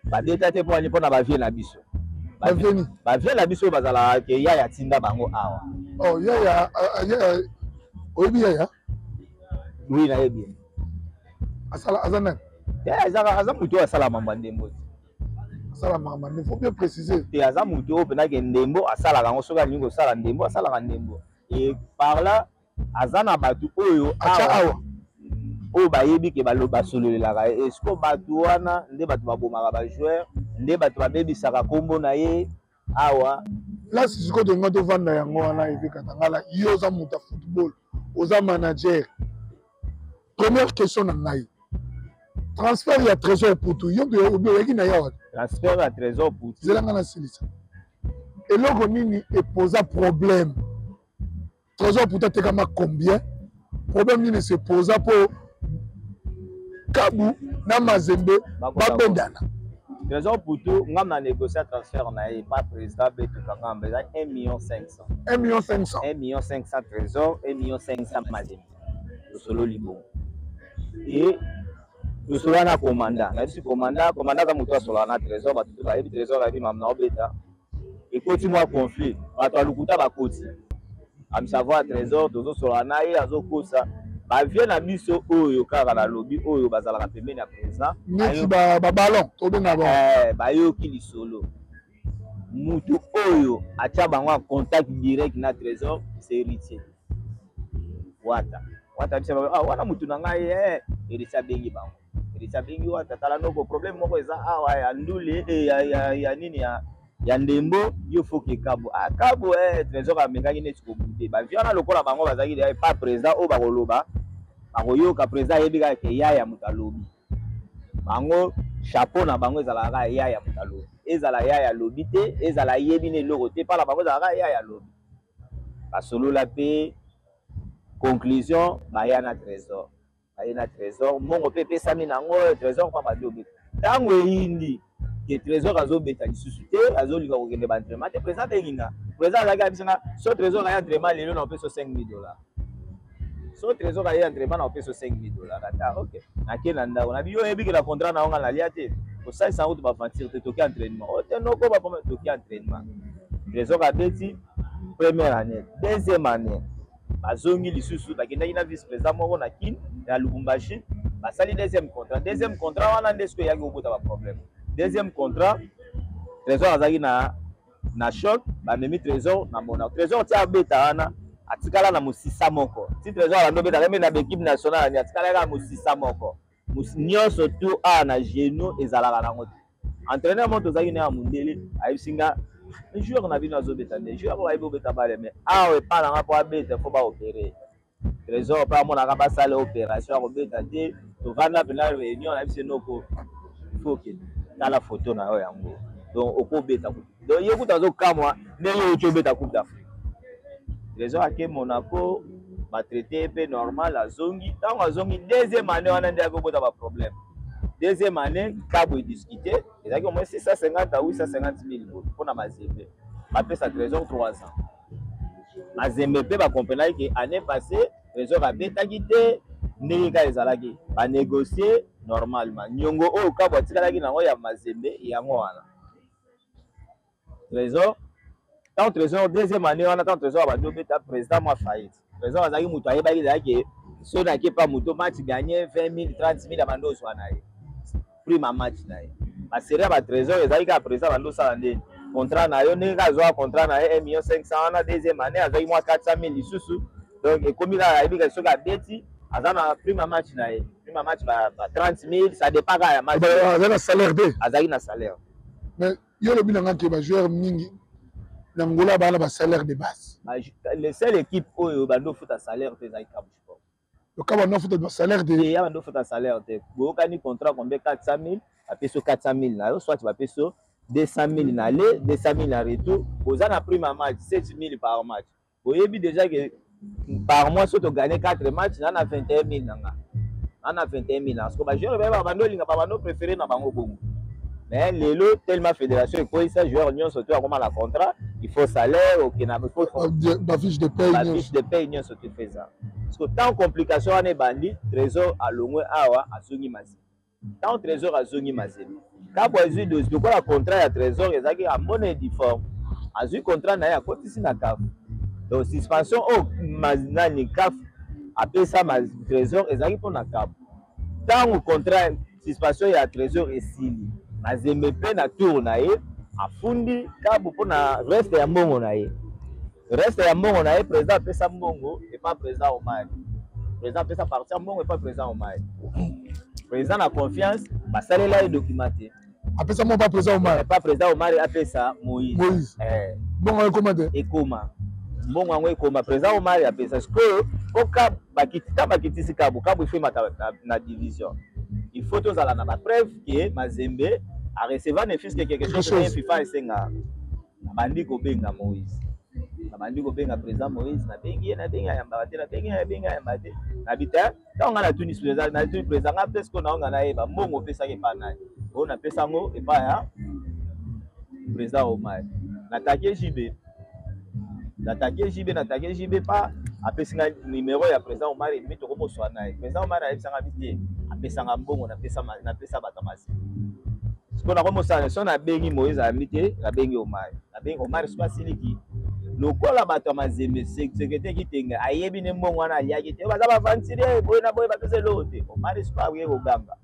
Speaker 3: Babeta te mpo mpona ba vie na biso.
Speaker 2: Ba vie ni?
Speaker 3: Ba vie na biso bazalaka ke yaya atinda bango awa.
Speaker 2: Oh, yaya, yaya, oyebi yaya?
Speaker 3: Oui, nayebi.
Speaker 2: Asala, aza nani?
Speaker 3: Yaya aza moto oyo asala mambo ya ndembo te.
Speaker 2: Asala mambo ya ndembo, faut bien préciser.
Speaker 3: Te, aza moto oyo mpenza ke ndembo asalaka yango, soki alingi kosala ndembo, asalaka ndembo. Et par là, aza na bato oyo
Speaker 2: Acha
Speaker 3: awa,
Speaker 2: awa.
Speaker 3: oyo bayebi ke basololelaka ye. Est-ce que bato wana nde bato babomaka ba joueur, nde bato babebisaka kombo na ye awa?
Speaker 2: Place sikoyo tolinga tovanda yango wana, Eve Katangala, yo oza moto ya football, oza manager. Première question na ngai, transfert ya Trésor Putu, yo mpe obi oyaki na yawa?
Speaker 3: Transfert ya Trésor Putu.
Speaker 2: Zela nga na silisa. Eloko nini eposa problème? Trésor Putu atekama combien? Problème nini se posa po Kabu na Mazembe babendana?
Speaker 3: Trésor Putu, ngam na négocier transfert na ye, pas président Beto Kangamba, eza un million cinq cents.
Speaker 2: Un million cinq cents.
Speaker 3: Un million cinq cents Trésor, un million cinq cents Mazembe. Tosolo libongo. Et tosolo na commandant. Na biso commandant, commandant aza moto asolaka na Trésor, bato to bayebi Trésor ayebi mamu na obeta. Ekoti mwa conflit, bato ya lokuta bakoti. Amisa voir Trésor, tozosola na ye, azokosa. Ba vie na biso oyo kaka na lobi oyo bazalaka pembeni ya président.
Speaker 2: Neti ba ballon, tobenga bango.
Speaker 3: Bayoki lisolo. Mutu oyo atia bango en contact direct na Trésor, c'est Héritier Wata. Wata bisa ah, wana mutu na ngai eh. Héritier abengi bango, Héritier abengi Wata: tala noko, problème moko eza awa ya ndule eh, ya nini, ya ndembo. Yo foke kabo, ah, kabo eh, Trésor amekaki neti kobude bavie wana lokola bango bazalaki pa président oyo bakoloba, bakoyoka. Président ayebi kaka ke yaya moto alobi bango, chapeau na bango ezalaka kaka yaya moto alobi. Ezala yaya alobi te, ezala ayebi na eloko te, mpala bango ezalaka kaka yaya alobi. Basolola mpe, conclusion, baya na Trésor, baye na Trésor, mbongo mpe epesami nango. Trésor mpa bandi obeta. Ntango eyindi ke Trésor azobeta lisusu te, azolinga kokende baentraînement te, président abengi nga. Président azalaki abisa nga: so Trésor aye entraînement lelo, na opesa 5000 $. So Trésor aye entraînement, na opesa 5000 $. Ata ok, nake na ndako, nabi: yo oyebi ke na contrat na yo nga nalia te, kosalisa yango to baventure te. Toki entraînement o te noko bapome, toki entraînement, Trésor abeti première année. Deuxième année, bazongi lisusu, bakendaki na vice président moko na Kine ya Lubumbashi, basali deuxième contrat. Deuxième contrat wana nde soki eyaki kobota baproblème. Deuxième contrat, Trésor azalaki na choc, bamemi Trésor na Monaco. Trésor ti abeta wana, atikala na mosisa moko. Ti Trésor alandi obetaka mpe na baéquipe nationale ani, atikala kaka mosisa moko nyonso tu awa na genou, ezalaka nango te. Entraîneur moko tozalaki na ya mondele ayebisi nga: joueur na bino azobeta nde joueur oyo ayebi obeta bale, mais awa epa nanga, mpo abeta, fo baopérer Trésor. Mpe amonaka basala opération, akobeta te. Tovanda mpena réunion, nayebisi noko: faut okende, tala photo na yo yango, donc okobeta kutu. Donc ye kutu azokamwa ndenge outi obeta Coupe d'Afrique. Trésor ake Monaco, batraité mpe normal, azongi. Ntango azongi deuxième année wana nde akobota baproblème. Deuxième année, kabo ediscute, ezalaki au moins 650 à 850 000 boye mpona Mazembe bapesa Trésor 3 ans. Mazembe mpe bakomprenaki ke année passée Trésor abetaki te. Ndenge kaka ezalaki, banégocie normalement niongo oyo kabo atikalaki nango ya Mazembe, yango wana Trésor. Ntango Trésor deuxième année wana, ntango Trésor abandi obeta, président mwa faillite. Trésor azalaki moto ayebaki, ezalaki so nake pa moto, match gagné 20 000, 30 000, abandi ozwa na ye prime ya match na ye. Basérie ya batrésor ezalaki kaka président bandi osala nde contrat na yo. Ndenge kaka azwaka contrat na ye 1 million 500 wana, deuxième année azwaki mwa 400 000 lisusu. Donc ekomi kaka ayebi kaka soki abeti, aza na prime ya match na ye, prime ya match ba 30 000, ça dépend kaka ya match.
Speaker 2: Aza na salaire te?
Speaker 3: Azalaki na salaire.
Speaker 2: Mais yo olobi na nga ke bajoueur mingi na Ngola baa na basalaire de base.
Speaker 3: Le seule équipe oyo bandi ofuta salaire te ezalaki Kabu Sport.
Speaker 2: Yoka, bandi ofuta basalaire te?
Speaker 3: Ya bandi ofuta salaire te. Boyokani contrat combien? 400 000, bapesi yo 400 000 na yo, soit bapesi yo 200 000 na aller, 200 000 na retour. Boza na prime ya match 7 000 par match. Boyebi déjà ke par mois, so togagné 4 match, na 21 000 na nga, na 21 000 na. Parce que bajoueur bayeba, bando olinga, babando préféré na bango bongo. Mais lelo, tellement fédération ekweyisa joueur nyonso to akoma na contrat, il faut salaire okena, il faut
Speaker 2: bafiche de paye.
Speaker 3: Bafiche de paye nyonso to eza. Parce que tant complication wana ebandi, Trésor alongwe awa, azongi Mazembe. Tant Trésor azongi Mazembe, kabo azwi dossier lokola contrat ya Trésor ezalaki amona uniforme, azwi contrat na ye, akotisi na CAF. Donc suspension oyo nani CAF apesa Trésor ezalaki mpona kabo. Ntango contrat, suspension ya Trésor esili, Mazembe mpe na tour na ye afundi kabo mpona reste ya mbongo na ye. Reste ya mbongo na ye, président apesa mbongo epa président Omari. Président apesa parti ya mbongo epa président Omari. Président na confiance, basalela ye document te.
Speaker 2: Apesa mo pa président Omari?
Speaker 3: Epa président Omari, apesa Moïse.
Speaker 2: Moïse.
Speaker 3: Eh.
Speaker 2: Mbongo ekoma te?
Speaker 3: Ekoma, mbongo yango ekoma. Président Omari apesa. Sikoyo po ta bakitisi kabo, kabo ifo emata na division, il faut tozala na bapreuve ke Mazembe arecevoir ne fût-ce que quelque chose.
Speaker 2: Chose.
Speaker 3: FIFA esengaka. Nabandi kobenga Moïse, nabandi kobenga président Moïse, nabengi ye, nabengi, ayambaka te, nabengi ye, nabengi, ayambaka te. Nabi te, ntango ngai natuni président, natuni président ngai mpe sikoyo naonga nayeba mbongo opesaki epa nani. Oyo napesa yango epai ya président Omar. Natake JB, natake JB, natake JB pa apesi ngai numéro ya président Omar. Emi tokomoswa na ye. Président Omar ayebisanga bi te, apesanga mbongo, napesa bato ya Mazembe. Sikoyo nakomosala so, nabengi Moïse, ayambi te. Nabengi Omar, nabengi Omar, sikoyo asiliki lokola bato ya Mazembe. Secrétaire Kitenga ayebi ne mbongo wana aliaki te, baza baaventurier boye na boye, bapesa eloko te. Omar sikoyo akoki koganga.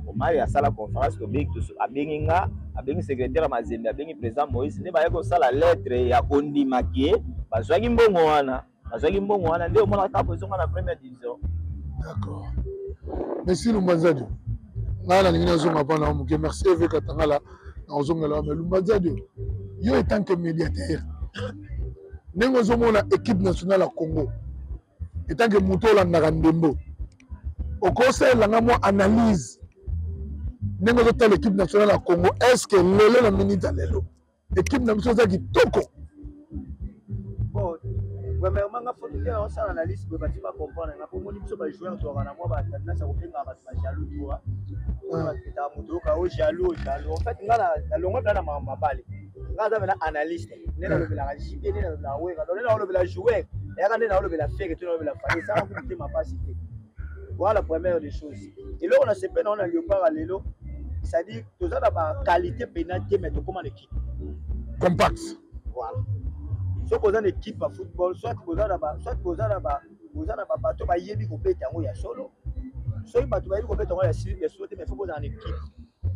Speaker 3: Omari asala conférence, tobengi, abengi nga, abengi secrétaire ya Mazembe, abengi président Moïse, nde baye kosala lettre ya kondima ke bazwaki mbongo wana. Bazwaki mbongo wana, nde omonaka kaka ezonga na première division.
Speaker 2: D'accord, merci Lumba Nzadio. Ngai nalingi nazonga mpa na moke. Merci Eve Katangala, nakozongela. Me Lumba Nzadio, yo etant que médiateur, ndenge ozomona équipe nationale ya Congo, etant que moto olandaka ndembo, okosalelanga mwa analyse ndenge ozotala équipe nationale ya Congo? Est ce que lelo, na minute ya lelo, équipe na biso eza kitoko?
Speaker 1: Bon, premièrement, nga faut te osala analyse boye, bati bacomprendre nga, po moni biso bajoueur toaka na mwa batendance ya kobengaka bato bajaloux. Toa oyo batretaka moto, oyoka o jaloux, o jaloux. En fait, nga nalongwa mpena na makambo mabale. Nga aza mpena analyste, nde nalobelaka JB, nde nalobelaka Wera, donc nde naolobela joueur eyaka, nde naolobela Ferre to naolobela Fally, esaka kutu te, mapasi te. Voilà, première des choses, eloko na sepe na ona Léopard lelo, c'est-à-dire toza na baqualité mpena te, mais tokóma na équipe
Speaker 2: compact.
Speaker 1: Voilà, soki oza na équipe ya football, soit boza na bato bayebi kobeta yango ya solo, soki bato bayebi kobeta yango ya solo te, mais faut bozala na équipe,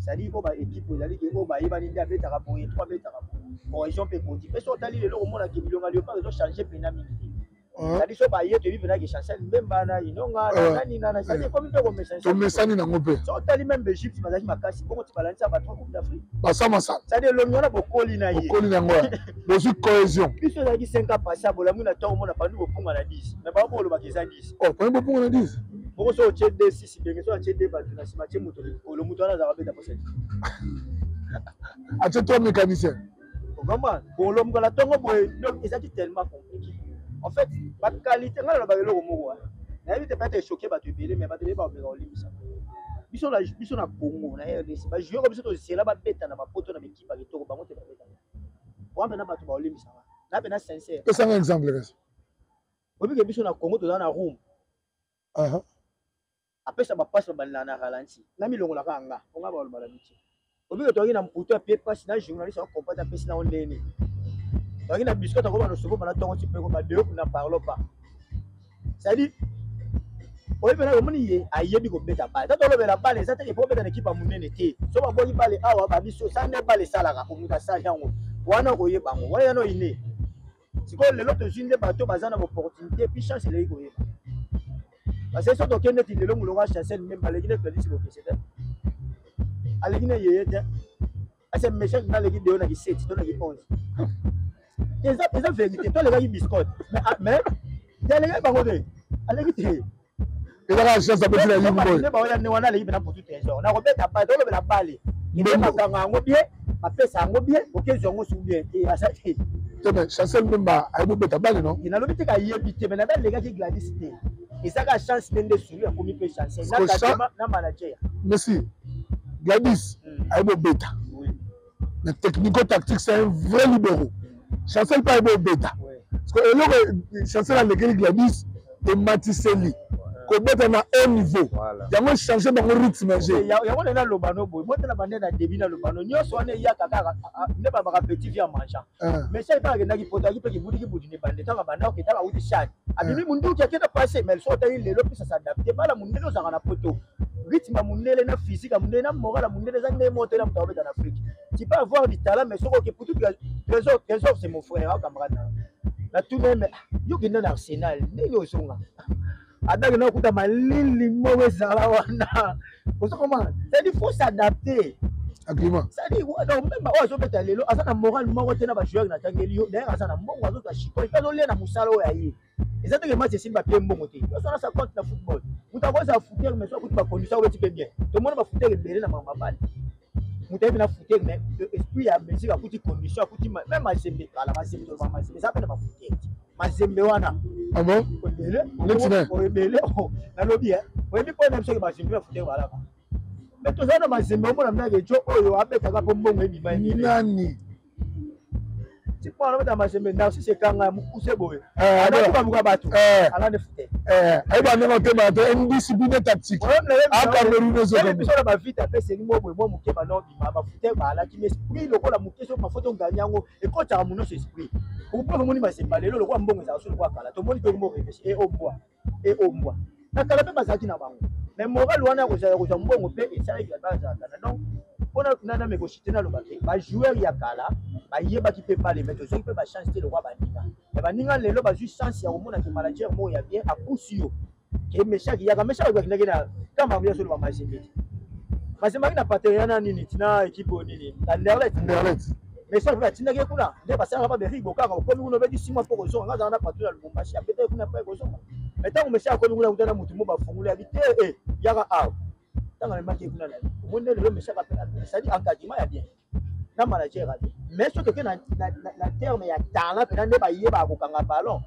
Speaker 1: c'est-à-dire oyo baéquipe ezali ke oyo bayebani nde abetaka boye to abetaka boye, cohésion mpe ekoti. Mpe soki otali lelo, omonaki bilonga Léopard ezochange mpena mingi te. C'est-à-dire so baye, toyebi mpena ke Chancel Mbemba na Inonga na nani nana, c'est-à-dire ekomi mpe komesana.
Speaker 2: Tomesani nango mpe.
Speaker 1: So otali même Baegypte, bazalaki makasi bongo ti balandisa bato Coupe d'Afrique.
Speaker 2: Basamasala.
Speaker 1: C'est-à-dire elongi wana bokoli na ye.
Speaker 2: Okoli nango, bozwi cohésion.
Speaker 1: Biso ezalaki 5 ans passé, bolamu na ntongo omona pandu bopunga na 10, mais bango bolobaka eza 10.
Speaker 2: Oh, pandu bopunga na 10.
Speaker 1: Bongo so otie 2 6 benge, so atie 2 bato na nsima, atie moto likolo, moto wana azalaka beta posa.
Speaker 2: Atie trois mécanicien.
Speaker 1: Vraiment, bolomuka na ntongo boye, donc ezalaki tellement compliqué. En fait, baqualité, ngai nalobaka eloko moko, nayebi te, peut-être echoquer bato ebele, mais bato ebele bakomeka kolimbisa biso. Na biso na Congo, na RDC, bajoueur biso tozela babeta na bapoto na baekipe ya kitoko, bango te babeta wana mpena, bato baolimbisanga na mpena sincère.
Speaker 2: Pesanga exemple kasi.
Speaker 1: Oyebike biso na Congo toza na room apesa bapasi, babandela na ralenti na milongolaka nga onga balobala miti. Obike toyaki na mputu apie mpasi na journaliste akompate, apesi nango ndeni, toyaki na biscotte akoba na sopo bana ntongo ti peko badeo na parlo pas. C'est-à-dire oyebi mpena, omoni ye ayebi kobeta bale. Tata olobela bale eza teke po obeta na ekipe ya monene te. So baboki bale awa, babiso sa nde bale esalaka, omoto asali yango wana, koyeba yango wana yana oyine. Sikoyo lelo tozwi nde bato baza na opportunité, puis chance eleki koyeba, parce que so tokende neti lelo, molongo ya Chancel Mbemba aleki nde Gladys Bokese te, aleki nde yeye te, ase Meshak nde aleki Deo na ki 7 to na ki 11. Eza vérité to alekaki biscotte, mais te, alekaki bango te, aleki te.
Speaker 2: Ezaka chance abeti na ligue boy.
Speaker 1: Nde baoya nde wana, aleki mpena Putu Trésor na kobeta bale. Tolobela bale, bakanga yango bien, bapesa yango bien, okezwa yango su bien te, aza te.
Speaker 2: Te, mais Chancel Mbemba ayebi obeta bale, non?
Speaker 1: Nalobi te kayebi te, mais nabe alekaki Gladys te. Ezaka chance nde sulu akomi mpe Chancel na manager.
Speaker 2: Merci. Gladys ayebi obeta na technico tactique, c'est un vrai libéraux. Chancel mpe ayebi obeta, parce que eloko Chancel alekeli Gladys, ematiseli kobeta na haut niveau, yango change bango rythme
Speaker 1: jeu. Yango nde naloba no boye, motela bande na début, naloba no nyonso wana eyaka kaka nde babaka petit vie en mangeant. Mais sai mpe akendaki poto, aki mpe kibudi kibudi ne bande, ntango abanda okendaka, awuti chane, abimi munduki, akenda passe. Mais so otali lelo, mpesa s'adapte bala mundele ozalaka na poto, rythme ya mundele na physique ya mundele na moral ya mundele eza nde moto na moto akobeta na Afrique. Tu peux avoir du talent, mais soki oke Putu Trésor, Trésor c'est mon frère, camarade na tuna, mais yo kenda na Arsenal, ndenge ozonga adaki na okuta malili moko ezala wana, ozo comprendre? C'est-à-dire faut s'adapter.
Speaker 2: Agrément.
Speaker 1: C'est-à-dire donc même oyo azobeta lelo aza na moral moko te na bajoueur natangeli yo. D'ailleurs aza na mbongo, azozwa chikoi mpe azolia na mosala oyo aye. Eza teke match esili, bapie mbongo te, nyonso wana ça compte na football. Moto akozala footeur, mais so akuti bacondition, akobeti mpe bien. Tomona bafooteur ebele na makambo mabale, moto ayebi na footeur, mais esprit ya mesure, akuti condition, akuti même Mazembe kala, Mazembe, toloba Mazembe eza mpe na bafooteur, Mazembe wana.
Speaker 2: Ah bon?
Speaker 1: Ebele. Ebele nalobi, oyebi mpo na biso ke Mazembe bafooteur balaka, mais toza na Mazembe, omona mnake jo oyo abetaka mpo mbongo ebima ebele.
Speaker 2: Nani?
Speaker 1: Ti mpo anabeta Mazembe, Narcisse Ekanga ya mokuse boye, anakubabuka bato, alande fute.
Speaker 2: Ayeba ndenge otema te, indiscipline tactique acameroun.
Speaker 1: Biso na bavite apeseli mwa boye, mwa moke banobima bafute baalaki, mais esprit lokola moke, so mafoto oganye yango, ekotaka monoso esprit okopona. Omoni Mazemba lelo, lokola mbongo ezala so lokola kala, tomoni mpe mo réfléchi e ombwa e ombwa. Na kala mpe bazalaki na bango, mais moral wana ya kozala kozwa mbongo mpe esalaki bazalaka na. Donc mpona nana mekoshite, naloba te, bajoueur ya kala bayebaki mpe bale, mais tozwaki mpe bachance te lokwa baninga. Mais baninga lelo bazwi chance ya komona ke manager moko ya bien apusi yo ke Meshaki yaka. Meshaki akendaki na ntango bango nyonso oloba Mazembe te. Mazembe aki na partenariat na nini, tina équipe oyo nini, Anderlecht.
Speaker 2: Anderlecht.
Speaker 1: Meshaki mpe atindaki ye kuna nde basalaka ba Berry Bokaka. Okomi kuna, obeti 6 mois mpo kozonga. Nga azalaka na patron ya Lubumbashi, abetaki kuna mpo kozonga. Mais ntango Meshaki akomi kuna, akutana motu mo bafunguli, abi te e yaka awa. Ntango amemaki ye kuna na omoni nde lelo Meshaki, c'est-à-dire encadrement ya bien na manager ya bien. Mais soki toke na terme ya talent mpena nde bayebaka kokanga ballon,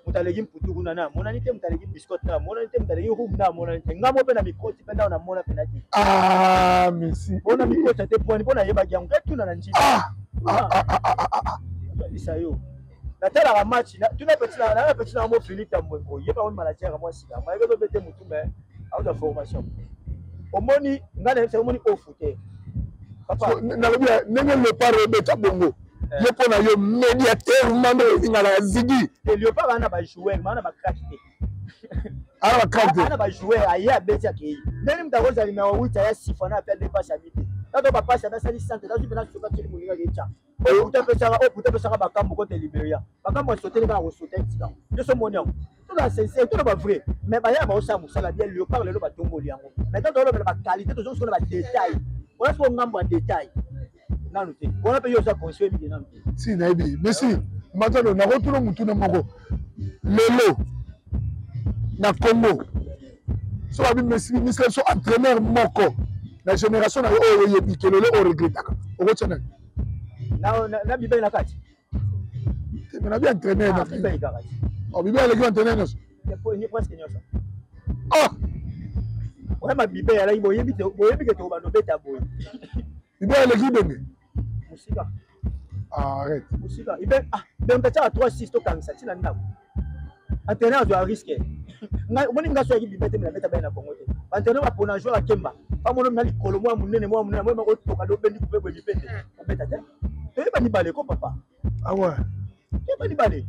Speaker 1: moto aleki Mputu kuna na amonani te, moto aleki Biscotte na amonani te, moto aleki Rum na amonani te. Nga mo mpe na mikoti mpe ndao namona mpena te.
Speaker 2: Ah, merci.
Speaker 1: Mpona mikota te pwani mpo nayebaki yango etuna na njili. Isa yo natalaka match, tuna petit na petit na mo Philippe Tambwe, oyeba oyo manager mwa sika mayeke tobete motu, mais aoza formation. Omoni ngai nayebisa, omoni ofu te, papa.
Speaker 2: Nalobi ndenge Léopard ebeta bongo, ye mpo na yo médiateur mando elingaka ya Zigi.
Speaker 1: Te, Léopard ana bajoueur, ma ana bacrack te.
Speaker 2: Ana bacrack te.
Speaker 1: Ana bajoueur aye abeti, akei ndenge moto akozala numéro 8, aya sifa na ape adepase abi te, tato bapasi abe asali centre, tazwi mpena soka tieli moninga ketya oyo puta apesaka, oyo puta apesaka bakambo kote Liberia, bakambo asoteli kaka kosota etika nyonso. Omoni yango, toza sincère, tona bavrai, mais baya baosala mosala bien. Léopard lelo batomboli yango, mais tant tolobela baqualité, tozongi na badetail wana. Siko ngambo ya detail nanu te wana mpe yo oza conscient, oyebi te nanu te.
Speaker 2: Si nayebi Messi Matalo, nakotuna motuna moko lelo na Congo. So babi Messi misala so entraîneur moko na génération na yo oyo oyebi ke lelo oregretaka, okotya nani?
Speaker 1: Na bibei na kati.
Speaker 2: Te, me nabi entraîneur na
Speaker 1: bibei kaka.
Speaker 2: Oh, bibei aleki entraîneur nyonso.
Speaker 1: Ni presque nyonso.
Speaker 2: Ah.
Speaker 1: Oyeba bibei alaki, boyebi te, boyebi ke tokobanda obeta boye.
Speaker 2: Bibei aleki Ibenge.
Speaker 1: Mosika.
Speaker 2: Arrête.
Speaker 1: Mosika ibe. Ah, donc atiaka 3 6, tokangisa ntina ndako, entraîneur azwa risque. Ngai omoni ngai so yaki bibe te, me nabeta baye na Congo te. Baentraîneur bapona joueur akemba pamona na likolo mwa monene, mwa monene mwa otoka do obendi kupe boye mipende obeta te. Toyeba mibale ko, papa.
Speaker 2: Ah ouais.
Speaker 1: Toyeba mibale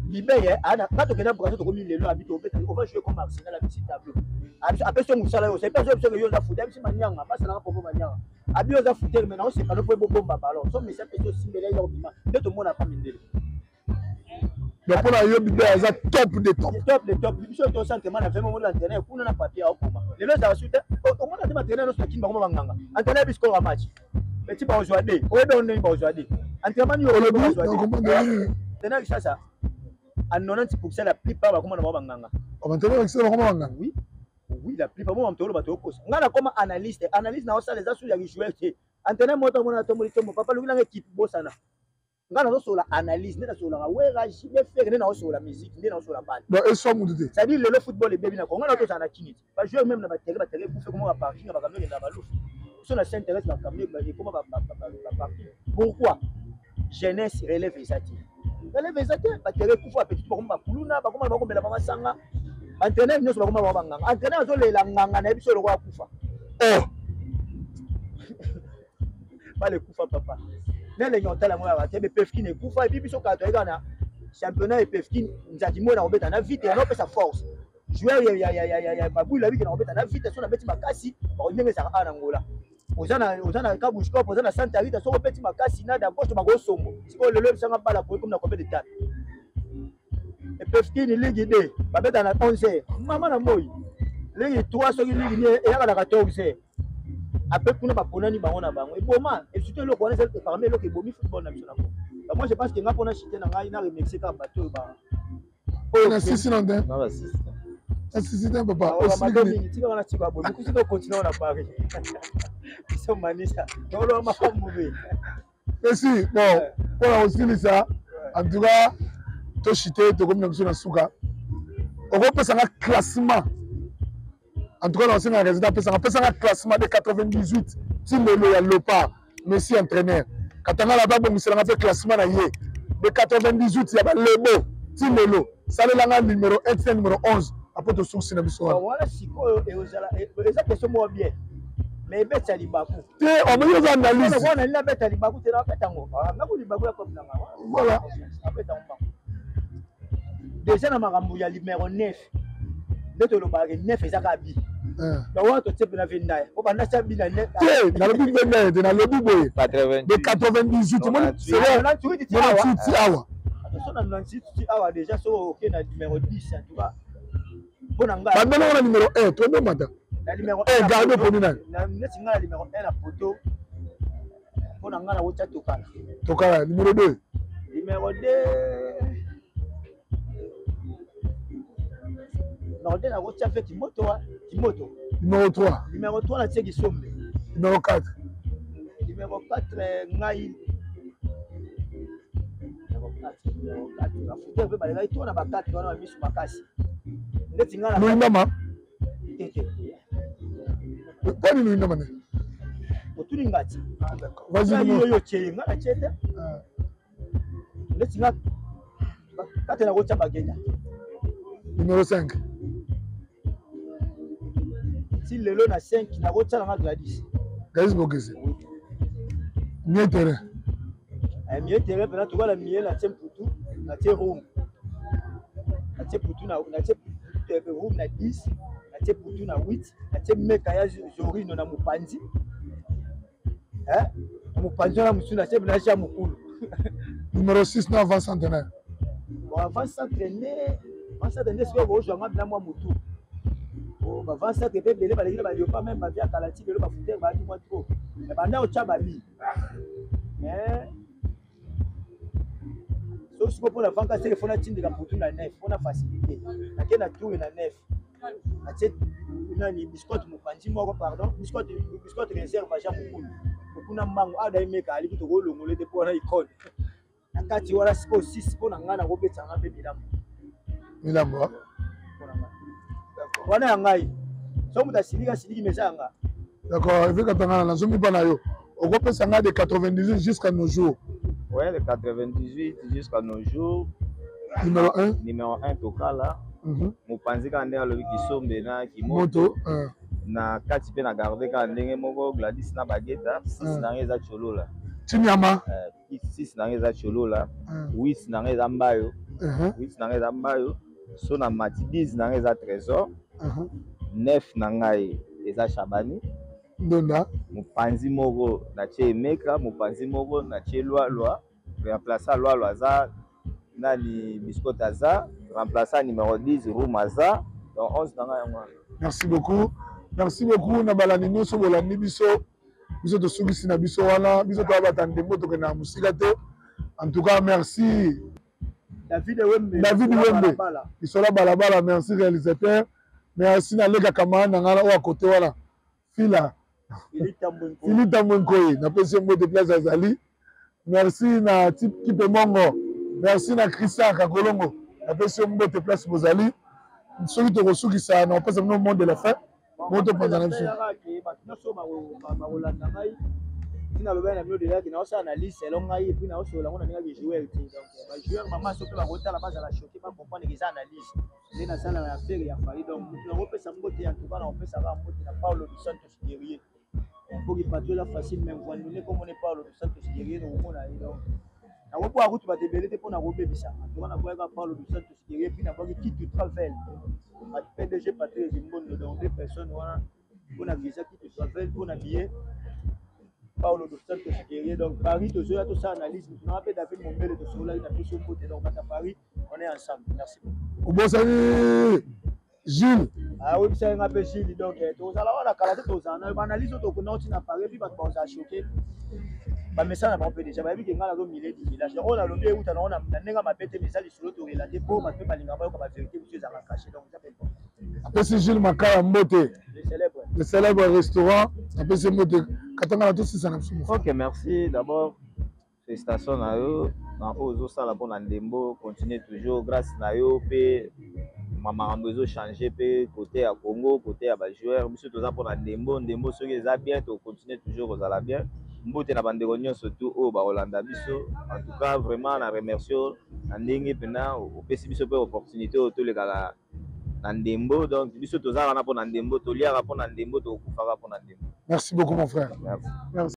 Speaker 1: libeye ana nga tokenda Braza, tokomi lelo abi tobeta, on va jouer comme Arsenal. Abisi tableau, apesi yo mosala, yo osali mpe biso yo oza fute. Abisi manyanga basalaka popo manyanga, abi oza futere, mais naosepana mpo ebobomba ballon. So mesi apesi osimbela ya kobima nde tomona pa mindele.
Speaker 2: Donc mpona yo bibe aza top de top.
Speaker 1: Top de top. Biso tosentiment na vraiment omoni entraîneur kuna na papier aokoma lelo ezala su te. Omona te baentraîneur nyonso nakini bakoma banganga. Entraîneur biso kora match eti baozwa de, oyebi yango ndenge baozwa de entraînement nini.
Speaker 2: Olobi.
Speaker 1: Entraîneur Kinshasa à 90, la plupart bakoma na bango banganga.
Speaker 2: Entraîneur Kinshasa bakoma banganga?
Speaker 1: Oui, la plupart. Mo moto oloba tokosa, ngai nakoma analyste. Analyse na osala eza su ya joueur te. Entraîneur moto amona atomboli tombo, papa lobi nanga équipe bosana. Ngai nazosola analyse nde nasololaka Wera, JB, Ferre, nde naosola musique, nde naosola bale.
Speaker 2: Donc eswa mutu te.
Speaker 1: C'est-à-dire lelo football ebebi na Kongo, na tozala na kini te. Bajoueur même na baterrain, baterrain ekufi, ekoma baparking, bakamio ekenda balufu so na Saint Thérèse, bakamio ekoma baparking. Pourquoi? Jeunesse relève eza te, relève eza te. Baterrain ekufa, bapetit bakoma bakuluna, bakoma bakomela bamasanga. Entraîneur nyonso bakoma bango banganga. Entraîneur azolela nganga na ye biso lokola akufa.
Speaker 2: Oh.
Speaker 1: Bale ekufa, papa, nelenge otala yango yaka te. Bepefkin ekufa epi biso kaka toyeka na championnat epefkin nzaki moi na kobeta na vite yango opesa force joueur ya babwila biki na kobeta na vite. So nabeti makasi ndenge ezalaka awa na Ngola, oza na Kabuscop, oza na Santa Rita, soki obeti makasi na Dagosto bakosombo. Sikoyo lelo ebisanga bala boye komi na combien de temps? Epefkini ligue d babeta na 11 heures, mama na moi ligue 3, soki ligue ni eyaka na 14 heures ape kuna baponani bango na bango eboma. Et surtout eloko wana ezali parmi eloko ebomi football na biso na Congo. Donc moi je pense que nga mpona chite na ngai na remercier kaka bato oyo ba
Speaker 2: Na sisi na te, na sisi te, papa.
Speaker 1: Mingi tika wana, tika boye mikusi to continue na Paris biso manisa toloba makambo be.
Speaker 2: Merci. Bon, mpona kosilisa, en tout cas toshite, tokomi na biso na suka. Okopesanga classement, en tout cas nakosenga résident apesanga classement de 98 ti lelo ya Léopard. Messi entraîneur Katangala mpe abongiselanga mpe classement na ye de 98 ya balebo ti lelo. Salelanga numéro 1 tina numéro 11 apo tosuksi na biso wana.
Speaker 1: Wana sikoyo eozala eza question moko bien, mais ebetisa libaku.
Speaker 2: Te, omeki oza analyse.
Speaker 1: Wana nini abeta libaku te, nabeta yango nako libaku ya kope nanga.
Speaker 2: Voilà.
Speaker 1: Abeta yango bango déjà na makambo ya numéro 9. Nde tolobaka ke 9 eza kaka bi. Donc wana totie mpe na vendaya po banda tia bi na
Speaker 2: te, nalobi vendaya te, nalobi boye de 98 omoni 98 awa.
Speaker 1: Attention, na 98 ti awa déjà, soki oke na numéro 10, en tout cas mpo na ngai
Speaker 2: bandana wana numéro 1 tonomata
Speaker 1: na numéro
Speaker 2: 1 garde oponi nani?
Speaker 1: Neti ngai na numéro 1 na poto, mpo na ngai nakotya Tokala.
Speaker 2: Tokala. Numéro 2?
Speaker 1: Numéro 2, numéro 2 nakotya mpe Kimoto, wa Kimoto.
Speaker 2: Numéro 3?
Speaker 1: Numéro 3 natie Kisombe.
Speaker 2: Numéro 4?
Speaker 1: Numéro 4, ngai numéro 4, numéro 4 bafutere mpe balekaki to na ba 4 wana, bamisu makasi ndeti ngai.
Speaker 2: Luyindama?
Speaker 1: Te te.
Speaker 2: Mpo nini Luyindama ne?
Speaker 1: Otuni ngati.
Speaker 2: Vas-y.
Speaker 1: Oyo tie ngai na tie te. Ndeti nga kate nakotya Bagenda.
Speaker 2: Numéro 5?
Speaker 1: Ti lelo na 5 nakotya nanga Gladys.
Speaker 2: Gladys Bokese, milieu terrain.
Speaker 1: Milieu terrain mpena tokola milieu, natie Mputu, natie Room, natie Putu, natie Room na 10, natie Putu na 8, natie Meka ya Zorino na mopanzi, mopanzi wana mosusu natie na ja mokulu.
Speaker 2: Numéro 6 na avant centenaire?
Speaker 1: Bon, avant centenaire, avant centenaire sikoyo bozwanga mpena mwa motu. Bavant centre mpe ebele baleki na baliopa, même bavia kala ti lelo bafutere bayaki mwa trop, mais banda otya babi. Mais so sikoyo mpona vanka seke fona tindika Mputu na 9 mpona facilité, nake na tour na 9, atie nani, Biscotte mopanzi moko, pardon, Biscotte, Biscotte réserve aja mokulu mokuna mbango ada emeka aliki tokolongola te mpo wana icone na kati wana. Sikoyo 6 mpo na ngai nakobetanga mpe Milambo.
Speaker 2: Milambo.
Speaker 1: Mpo na ngai wana ya ngai, so moto asiliki asiliki, mesa ya nga.
Speaker 2: D'accord, évêque Atangana, nazongi mpa na yo, okopesa ngai de 98 jusqu'à nos jours.
Speaker 3: Ouais, de 98 jusqu'à nos jours.
Speaker 2: Numéro 1?
Speaker 3: Numéro 1, Tokala. Mopanzi kaka ndenge alobi, Kisombe na
Speaker 2: Kimoto.
Speaker 3: Moto na kati mpe na garde kaka ndenge moko, Gladys na Bageta. 6 na ngai eza Cholola.
Speaker 2: Timiama.
Speaker 3: 6 na ngai eza Cholola, 8 na ngai eza Mbayo, 8 na ngai eza Mbayo. So na mati, 10 na ngai eza Trésor, 9 na ngai eza Shabani.
Speaker 2: Ndonda.
Speaker 3: Mopanzi moko natie Emeka, mopanzi moko natie Lwalwa. Remplaçant Lwalwa aza nani? Biscotte aza remplaçant. Numéro 10, Room aza. Donc 11 na ngai yango wana.
Speaker 2: Merci beaucoup, merci beaucoup na balandi nyonso bolandi biso. Biso tosukisi na biso wana, biso toyabata ndembo, tokende na mosika te. En tout cas, merci.
Speaker 1: David Wembe.
Speaker 2: David Wembe, lisola balabala. Merci réalisateur, merci naleka camarade na ngai oyo akote wana, Fila Fili Tambwe Nkoyi, napesi ye mbote place azali. Merci na Kipe Mongo, merci na Christian Kakolongo, napesi yo mbote place bozali. Soki tokosukisa na kopesa bino mot de la fin moko, topanza na biso.
Speaker 1: Bato nyonso bakolanda ngai, ntina alobaki na bino déjà ke naosala na liste elo ngai, et puis naosolola yango na ndenge ya joueur te. Donc bajoueur mama so mpe bakotala, bazala choqué, bacomprendre ke eza analyse nde nasala na affaire ya Fally. Donc motu nakopesa mbote, en tout cas nakopesaka mbote na Paulo dos Santos Guerrier, mpoki bato eza facile, mais mvwandone komone Paulo dos Santos Guerrier nokomona ye. Donc nakoboya kutu bato ebele te mpona kobebisa. En tout cas naboyaka Paulo dos Santos Guerrier, puis nabwaki Kitu Travel, PDG Patrick Mbondo. Donc deux personnes wana mpona visa, Kitu Travel, mpona billet, Paulo dos Santos Guerrier. Donc Paris tozoya tosala analyse, motu nanga mpe David Mombele tosololaki na biso mbote. Donc bato ya Paris, on est ensemble, merci.
Speaker 2: Obosani Gilles.
Speaker 1: Oyebisaki nga mpe Gilles. Donc tozala wana kala te, tozala na baanalyse oyo tokunda oti na Paris, puis bato bazala choqué, bamesana na bango mpe déjà bayebi ke ngai nazo milieu du village. Donc oyo nalobi euta nango na ndenge mabe te, mais eza lisolo torelate mpo bato mpe balingaka bayoka bavérité mosusu ezalaka caché. Donc eza mpe important.
Speaker 2: Apesi Gilles Makaya mbote.
Speaker 1: Le célèbre.
Speaker 2: Le célèbre restaurant, apesi mbote. Katanga na tosisa na biso.
Speaker 3: Ok, merci. D'abord félicitations na yo na oyo ozosala mpona ndembo, continue toujours. Grâce na yo mpe makambo ezochange mpe côté ya Congo, côté ya bajoueur. Biso toza mpona ndembo, ndembo soki eza bien, tocontinue toujours kozala bien. Mbote na bandeko nyonso tu oyo bakolanda biso. En tout cas vraiment na remercie na ndenge mpena opesi biso mpe opportunité oyo tolekaka na ndembo. Donc biso toza wana mpona ndembo, toliaka mpona ndembo, tokufaka mpona ndembo.
Speaker 2: Merci beaucoup, mon frère.
Speaker 3: Merci.
Speaker 2: Merci.